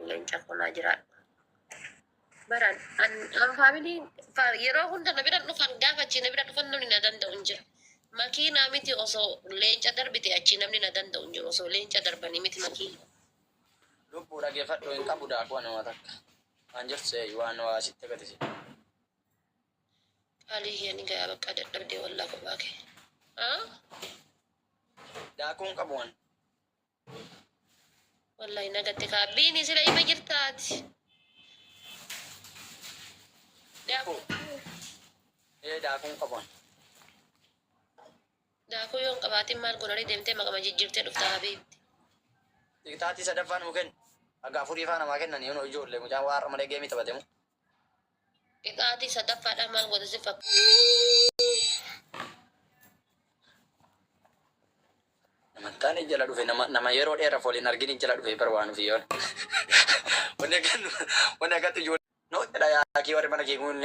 Leenca koo naa jiraadhu. Baran an an faamiliin yeroo hunda na bira dhufan gaafa achi na bira dhufan namni na danda'u hin jiru. Makiinaa miti osoo leenca darbite achi namni na danda'u hin jiru osoo leenca darbanii miti makiina. Lubbuu dhageeffadhu hin qabu daakuu ani waa takka. Waan jirtu seeyi waan waa sitti agarsiise. Qaalii kiyya ni gayaa bakka dadhabdee wallaa kophaa kee. Ah? Daakuu hin qabu ani. Wallahi nagatti kaa biini sila ima jirtaati. Daakuu Ee daakuu hin qabu ani. Daakuu yoo hin qabaatin maal godhanii deemtee maqama jijjiirtee dhufta habiibti. Xiqxaatii sadaffaa nuu kenni. Haga afurii faa namaa kennanii yoo ijoollee mucaan waa har'a malee geemii taphate moo. Qixaatii sadaffaadhaa maal godha si fakkaata. Amantaan jala dhufe nama nama yeroo dheeraaf waliin argin jala dhufe bar waan ofii yoon. Wanni akkan wanni akkatti ijoollee no jedha yaa kee warri mana kee kun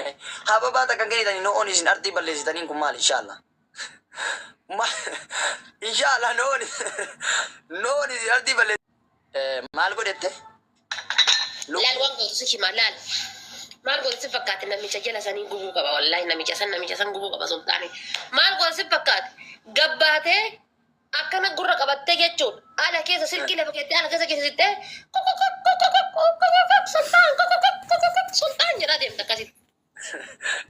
hababaa takka kennitanii no on isin artii balleessitaniin kun maal inshallah. Inshallah no on no on isin artii balleessitan. Maal godhette? Laal waan gootu si hima laal. Maal gootu si fakkaate namicha jala sanii gubuu qaba wallaahi namicha san gubuu qaba sultaani. Maal gootu si fakkaate gabbaatee akkana gurra qabattee jechuun ala keessa silkii lafa keettee ala keessa keessa sittee sultaan sultaan jedhaa deemta akkasitti.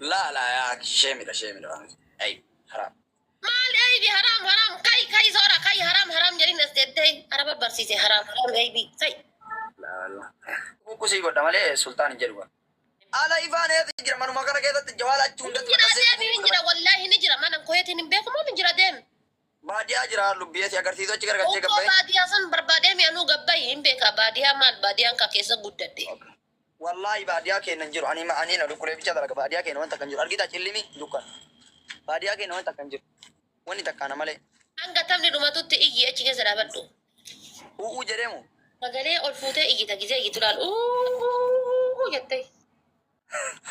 Laa laa yaa sheemidha sheemidha waan ay haraam. Maal eybi haraam haraam kai kai soora kai haraam haraam jedhin as teettee araba barsiise haraam haraam eybi kai. Laa laa. Kukusii godha malee sultaan hin jedhu. Ala ifaan eessa jira manuma kana keessatti jawaala achi Ni hundatti jira maxxansee deemi ni jira wallaahi ni jira mana koyeetiin hin beeku moo ni jira deemi. Baadiyaa jira lubbiyeeti agarsiisu achi gargalchee Uffoo gabbaye. baadiyaa san barbaadee mi'anuu gabbayi hin beeka baadiyaa maal baadiyaan ka keessa guddadhe. Wallaahi baadiyaa keenya hin jiru. Ani ani na dukkulee bicha dalaga baadiyaa keenya wanta kan jiru. Argita cillimi dukkan. Baadiyaa keenya wanta kan jiru. Wanni takkaana malee. Hanga taphni dhumatutti iyyi achi keessa dhaabadhu. U'uu jedheemu. Sagalee ol fuutee iyyita gizee iyyitu laal uuu jettee.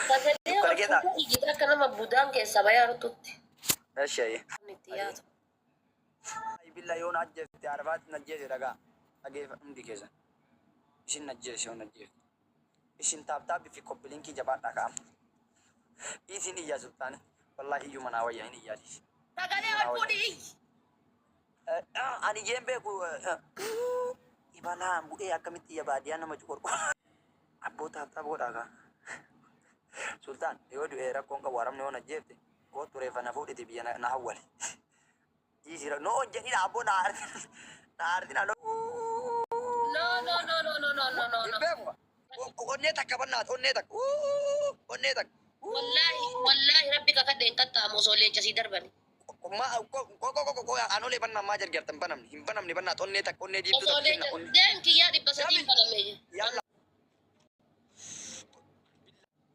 Sagalee Dukkana ol keessa. fuutee iyyita akka nama budaan keessaa bayaa rututti. Eshee. Itti yaatu. Billa yoo na ajjeefte arafaatti na ajjeese dhagaa. Dhageeffa hundi keessan. Isin na ajjeese yoo na ajjeefte. Isin tap tapii fi copy linkii jabaadhaa ka'ama. Isin iyyaa sultaani. Wallaahi iyyuu manaa wayyaa hin iyyaatiis. Sagalee ol fuudhi iyyi. Ani jeen beeku ibalaan bu'ee akkamitti iyya baadiyyaa nama cuqurqu. Abboo tap tap godhaa kaa. Sultaan yoo du'e rakkoon qabu haramni yoo na ajjeefte kootu reeffa na fuudhiti biyya na hawwale. Dhiisira no jedhina abboo na aartina na aartina no. No no no no no no no no Hin no. beeku. Onnee takka bannaat onnee takka onnee takka. Wallaahi wallaahi rabbi kakadhe hin qaxxaamu osoo leenca sii darbani. Ma ko ko ko ko anolee bannaa maa jarjartan banamne hin banamne bannaat onnee takka onnee diimtuu Osoo takka kenna leenca onnee. deem kiyyaa 300 baname. Yalla.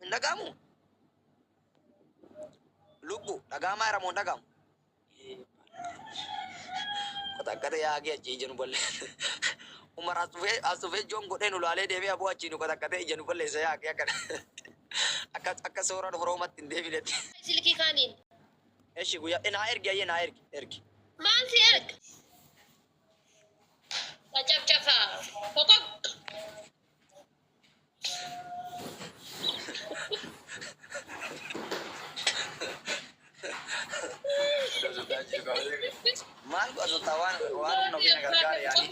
Hin dhaga'amu? Lubbu dhaga'amaa jira moo hin dhaga'amu? Qotakkata yaagee achi ija nu balleessa. Umar as dhufee as dhufee joon godhee nu laalee deemee aboo achii nu qotakkatee ija nu balleessa yaagee akka akka akka sooraan Oromotti hin deebinetti. Silkii kaaniin. Eshi guyyaa naa ergi ayyee naa ergi ergi. Maal si erga? Cacafcafa. Kokok. Maal godha sultaa waan waan humna ofii na gargaare yaani.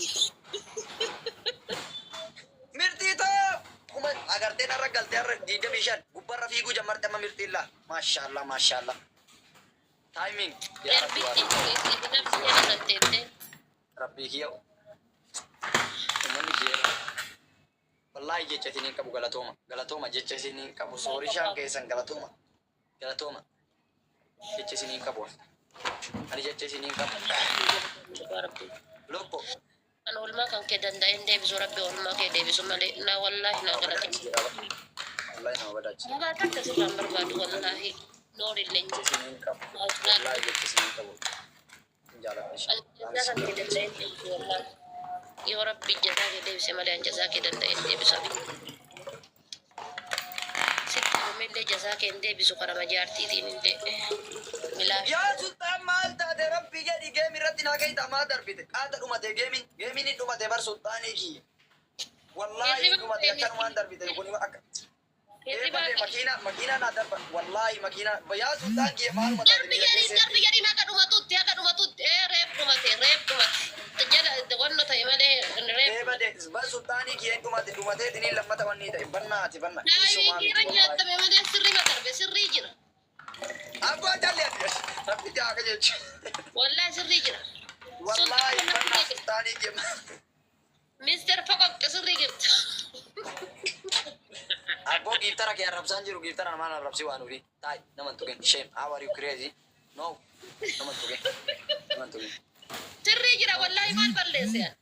Mirtii too kuma agartee narra galtee har'a 25 gubbarra fiiguu jammarti amma mirtiin laa. Maashaallah maashaallah. Timing yaa rabbi Erbitti waan nafsi jala san teettee. Rabbii kiyya uummanni kiyya wallaahi jecha isiniin qabu galatooma galatooma jecha isiniin qabu soorishaan keessan galatooma galatooma jecha isiniin qabu ani jecha isiniin qabu lubbu. An oolmaa kan kee danda'een deebisu rabbi oolmaa kee deebisu malee na wallaahi na galatooma. Wallaahi nama badaachisa. Mugaa takka sirraan barbaadu wallaahi noor illee hin Jecha isiniin qabu wallaahi jecha isiniin qabu hin jaaladha ishee. An jazaa kan kee danda'een deebisu wallaahi. Yoo rabbi jazaa kee deebise malee an jazaa kee danda'een deebisu abi. Sitti hirumellee jazaa kee hin deebisu karama jaartiitiin illee. Milaash. Yaa sultaan maal taate rabbi jedhi game irratti. Miiratti naa keeyta maa darbite qaata dhumate geemiin geemiin hin dhumate bar sulxaanii kiyya. Wallaahi hin dhumate akkanumaan darbite kun akka. Hirribaa Eebade makiina makiina naa darba wallaahi makiina yaa sulxaan kiyya maaluma taate Darbi miira jedhiin keessa darbi jedhiin haga dhumatutti haga dhumatutti ee reef dhumate reef dhumate jala wanno ta'e malee reef Eebade bar sulxaanii kiyya hin dhumate dhumatee tiniin lammata wanni ta'e bannaa ati banna dhiisumaa Daa'imni miti irra wallaahi. nyaatame malee sirrii ma darbe sirrii jira. Abbaa jalli ati rabbi jaaka jecha. Wallaahi sirrii jira. Wallaahi Sulxaan bannaa sirrii jira. sulxaanii kiyya. Mister Foqoqqe sirrii jirta. Abboo giiftara kee arrabsaan jiru giiftara namaan arrabsi waan ofii. Taai nama hin tuqin. Shame. How are you crazy? No. Nama hin tuqin. Nama hin tuqin. Sirrii jira wallaahi maal balleesse ani?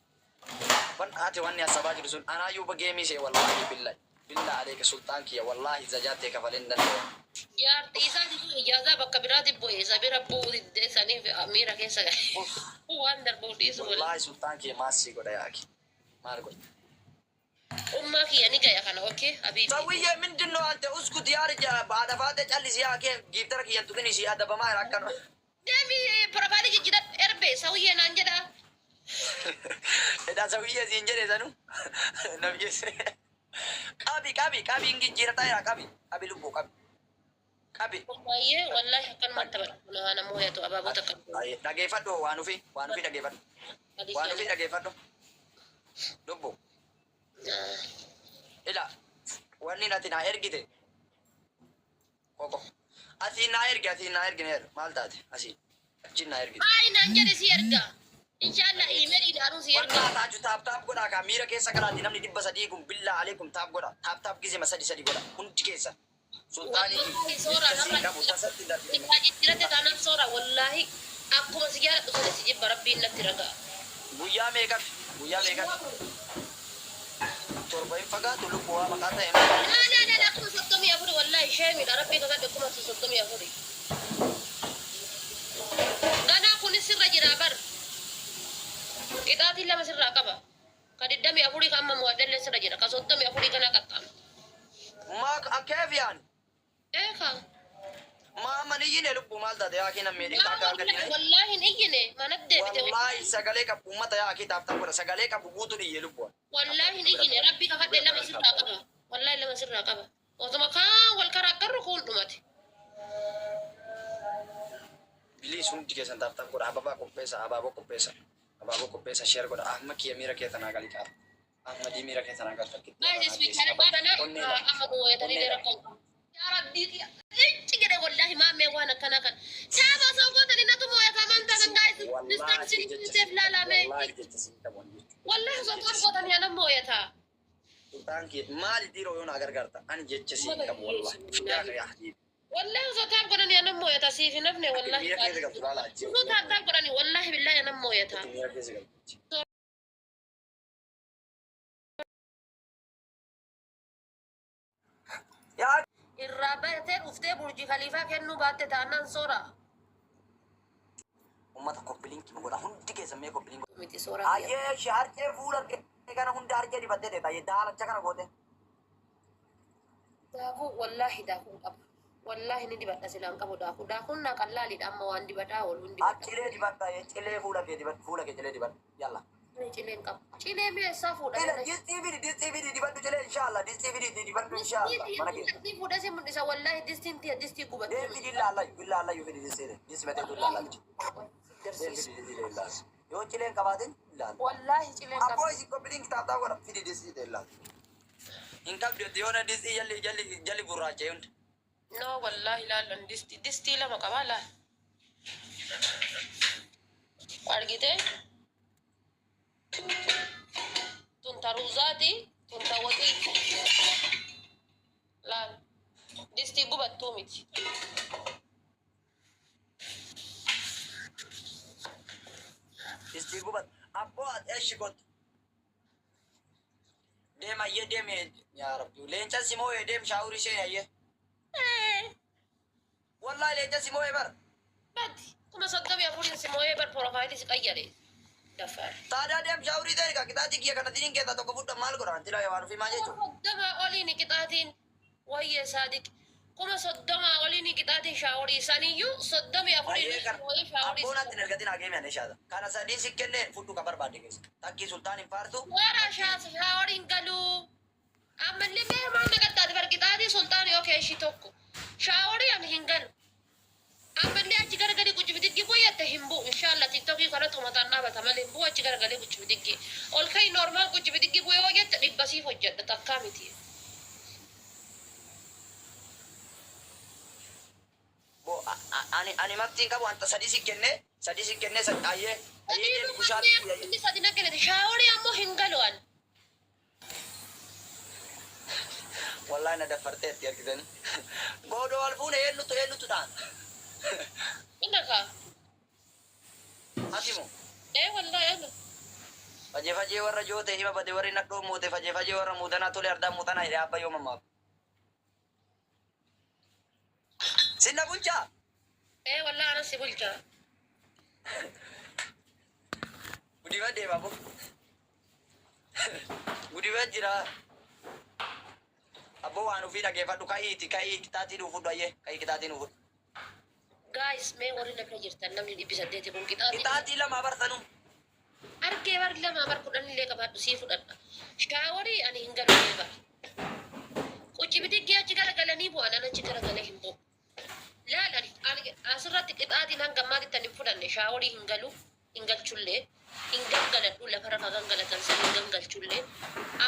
Ban ati wanni asabaa jiru sun anaayyuu geemii see wallaahi billahi. Billaa aleeka sulxaan kiyya wallaahi zajaattee kafalee hin danda'u. Jaartii isaa jiru ijaazaa bakka biraatti bu'e isa bira bu'uu diddee saniif miira keessa gale. Waan darbuuf dhiisu wallaahi. Wallaahi sulxaan kiyya maal sii godha yaaki. Maal godha? Ummaa kiyya ni gaya kana okay habiibi. Sawiyye ምንድን ነው አንተ uskuti yaa rija baadafaate callisi yaa kee giiftara kiyya hin tuqin isii adabamaa jira akkana. Deemi profile jijjiiradhu erbe sawiyyee naan jedhaa. Edhaa sawiyyee siin jedhe sanu nabiyyeesse. Qabi qabi qabi hin jijjiirataa jira qabi qabi lubbuu qabi qabi. Baay'ee wallaahi akkanumaan taphadhu kun haa namuu yaatu abaaboo takka. Dhageeffadhu waan ofii waan ofii dhageeffadhu waan ofii dhageeffadhu lubbu ila wanni ati naa ergite koko asii naa ergi asii naa ergi neer maal taate asii achiin naa ergite. Maali naan jedhe si erga. Inshallah iimeeliin haaruu si erga. Wanta taaju tap tap godhaa kaa miira keessa galaati namni 300 kun billaa aleekum tap godha tap tap gizema sadi sadi godha hundi keessa sulxaanii Wallaahi soora jecha nama siin qabu tasatti darbe. Xiqqaa jijjiirate taanaan soora wallaahi akkuma si jaaladhu sana si jibba rabbiin natti ragaa. Guyyaa meeqafi guyyaa meeqafi torba hin fagaatu lubbu waa maqaa ta'e Laa laa laa laa 34,000 wallaahi sheemidha rabbii kakadhe 34,000. Ganaa kunis sirra jira bar. Qixaatiin lama sirraa qaba. Ka 24 ka amma mo'adhallee sirra jira. Ka 34 kana qaxxaamte. Maa akkeef yaani Eeka. maa amma ni iyyine lubbu maal taate yaa kee namni Maa akka akka wallaahi wallaahi hin iyyine manatti deebite wallaahi sagalee qabu uummata yaa kee tap tap godha sagalee qabu guutuu dhiyye lubbu. Wallaahi hin iyyine rabbii kakadhe lama sirraa qaba. Wallaahi lama sirraa qaba. Osuma kaan wal karaa akkarru kuun dhumate. Biliis hundi keessan tap tap godha ababaa qopheessa abaaboo qopheessa abaaboo qopheessa share godha ahma kiyya miira kee tanaa gali qaala ahmadii miira kee tanaa gal takkitti Guys, speaker kana amma mooyatanii dheera qabu. Yaa Rabbii kiyya. Icci jedhe wallaahi maammee waan akkanaa kana. Saaba osoo gootanii natu mooyataa maan taatan guys. Wallaahi Distaansiin jecha seef laalame. wallaahi jecha siin qabu ani jechuudha. Wallaahi osoo toon gootanii anan mooyataa. Sultaan kiyya maali dhiiroo yoo naa gargaarta ani jecha siin qabu wallaahi fidaa yaa habiibi. Wallaahi osoo taap godhanii anan mooyataa siif hin hafne wallaahi. Miira keessa galtu laala achi. Osoo taap taap godhanii wallaahi billaahi anan mooyataa. Miira keessa galtu. Yaa Irraa baatee dhuftee burjii kaliifaa kennuu baatte taanaan soora. Uummata copy link godha hundi keessa mee copy link. Miti soora. Ayyee ishee harcee fuula kee kana hunda harcee dibattee deeta ayyee daalacha kana goote. Daakuu wallaahi daakuu qaba. Wallaahi ni dibadha silaan qabu daakuu. Daakuun naa qallaaliidha amma waan dibataa oolu hin dibadha. Cilee dibadha ayyee cilee fuula kee dibadhu fuula kee cilee dibadhu yalla. Ni cileen qabu. Cilee mee eessaa fuudha? Cilee distii fidi distii fidi dibadhu cilee inshallah distii fidi dibadhu inshallah mana kee. Distii fuudhee si mul'isa wallaahi distiin tiya distii gubatti. Deem fidi illaallayu illaallayu fidi distii distii matee illaallayu. Deem fidi distii illaallayu. Yoo cileen qabaatin illaallayu. Wallaahi cileen qabu. Abboo isin copy link tap tap godha fidi distii illaallayu. Hin qabdu yoo na distii jalli jalli jalli gurraacha'e hundi. No wallaahi laallan distii distii lama qabaa laal. Argitee? Tun taruuzaati tun tawaxii. Laal distii gubattuu miti. Distii gubat. Abboo ati eshi kottu. Deem ayyee deem yaa rabbi. Leenca si moo'ee deem shaawurii ishee ayyee. Wallaahi leenca si moo'ee bara. Bati 34,000 si moo'ee bar profile si qayyare. Dafaar. Taadaa deem shaawurii ta'e egaa qixaatii kiyya kana diniin keessaa tokko fudhan maal godha? Anti laa waan ofii maal jechuudha? 30 oliin qixaatiin wayyee saadiq. 30,000 oliin qixaatiin shaaworii saniyyuu 34 Baay'ee kana shaaworii. Abboon atti hin ergatin hageemi ani shaata. Kana sadii si kenne fudhu ka barbaadde keessa. Takkii sultaan hin faartu. Wara shaaworiin galuu. Ammallee mee maal na qaxxaate bar qixaatii sultaan yoo keeshii tokko. Shaaworii ani hin galu. Ammallee achi garagalii qucci buyyatte hin bu'u. Inshallah TikTokii kana tumataan dhaabata malee hin bu'u achi garagalee qucci bidiggi. Ol ka'i normal qucci bidiggi bu'ee hojjette 100 siif hojjedha takkaa miti. Bo ani maftiin qabu anta sadii si kenne sadii si kenne ayyee ayyee deemi bushaan. Inni sadi na kennite shaaworii ammoo hin galu ani. Wallahi na daffarteetti argitanii. Boodoo wal fuune eenyutu eenyutu dhaan? Inna kaa. Ati moo? Ee wallahi ana. Fajee fajee warra joote hima bade warri nadhoo moote fajee fajee warra muudanaa tole ardaa muuxanaa jedhe abba yoo mammaaf. Sinna bulchaa? Ee wallahi ana si bulchaa. Gudiba deema bo. Gudiba jira. Abboo waan ofii dhageeffadhu ka'iiti ka'ii qixaatii nuu fudhu ayyee ka'ii qixaatii nuu fudhu. Guys, mee warri na bira jirtan namni 800 kun qixaatii. Qixaatii lama barsanuu. Argee bar lama bar 10 illee qabaadhu sii fudhadha. Shaaworii ani hin galu bar. Qucci bidiggee achi garagalanii bu'an an achi garagalee hin bu'u. Laal ani asirratti qixaatiin hanga ammaatitti ani hin fudhanne shaaworii hin galu hin galchullee hin gangaladhu lafarra ka gangalatan san hin gangalchullee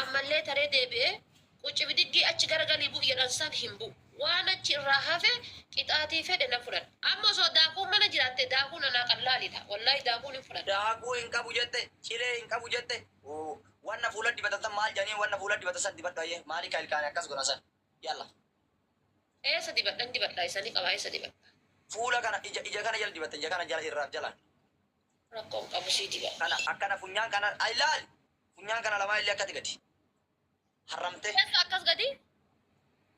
ammallee taree deebi'ee qucci bidiggee achi garagalii bu'u jedhan san hin bu'u. Waan achi irraa hafe qixaatii fedhe na fudhadha. Amma osoo daakuun mana jiraatte daakuun anaa qallaalidha. Wallaahi daakuun hin fudhadha. Daakuu hin qabu jette cilee hin qabu jette wanna fuula dibatan san maal jedhanii wanna fuula dibatan san dibadhu ayyee maali ka ilkaani akkas godhan san yalla. Eessa dibadhan dibadha isanii qaba eessa dibadha. Fuula kana ija ija kana jala dibatte ija kana jala irraaf jalaan. Rakkoon qabu sii dibadha. Kana akkana funyaan kana ilaali funyaan kana lamaa illee akkati gadi harramte. Eessa akkas gadi?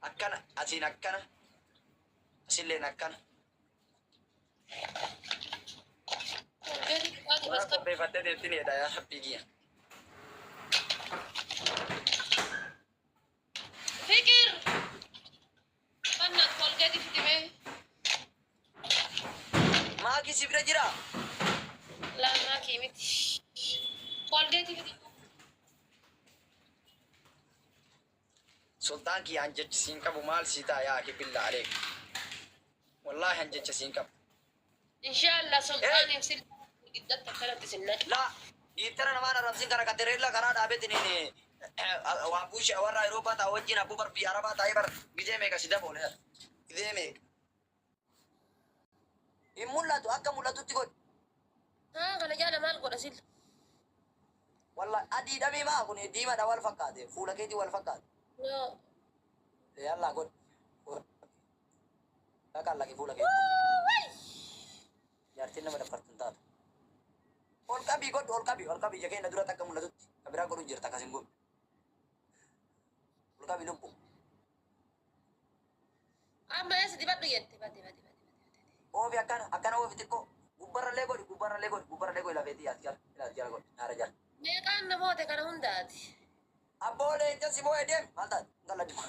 Akkana asiin akkana asilleen akkana. Warra qopheeffattee deettiin jedha yaa rabbii kiyya. Fikir! Fannat Colgate fidime. Maakii si bira jira? Laa maakii miti. Colgate fidime. Sultaan kiyya an jecha siin qabu maal sii ta'a yaa akhi billaa aleek. Wallaahi an jecha siin qabu. Inshallah sultaaniif sil giddatti akkanatti sin naqe. Laa giiftara namaan arrabsin kana katereella karaa dhaabeetiniin waa buushe warra Awurooppaa ta'a wajjin abbuu bar biyya Arabaa taa'ee bar gizee meeqa si daboole gizee meeqa. Hin mul'atu akka mul'atutti godhi. Haa kana jaala maal godha sil? Wallahi adii dhamii maa kun diimaadha wal fakkaate fuula keetii wal fakkaate. No. Yallaa godhi. Dhaqaan laqi fuula keetii. Jaartiin nama daffartu hin taatu. Ol qabii godhu ol qabii ol qabii ija keenya duratti akka mul'atutti kan biraa godhu jirta akkas hin godhu. Ol qabii lubbu. Amma eessa dibadhu jette bade bade bade. Oofi akkana akkana oofi xiqqoo gubbarrallee godhi gubbarrallee godhi gubbarrallee godhi lafeetii yaati jala ilaali jala godhi naara jala. Meeqaan namoota kana hundaati? Abboo leenca si moo'ee deemi maal taate intala dima.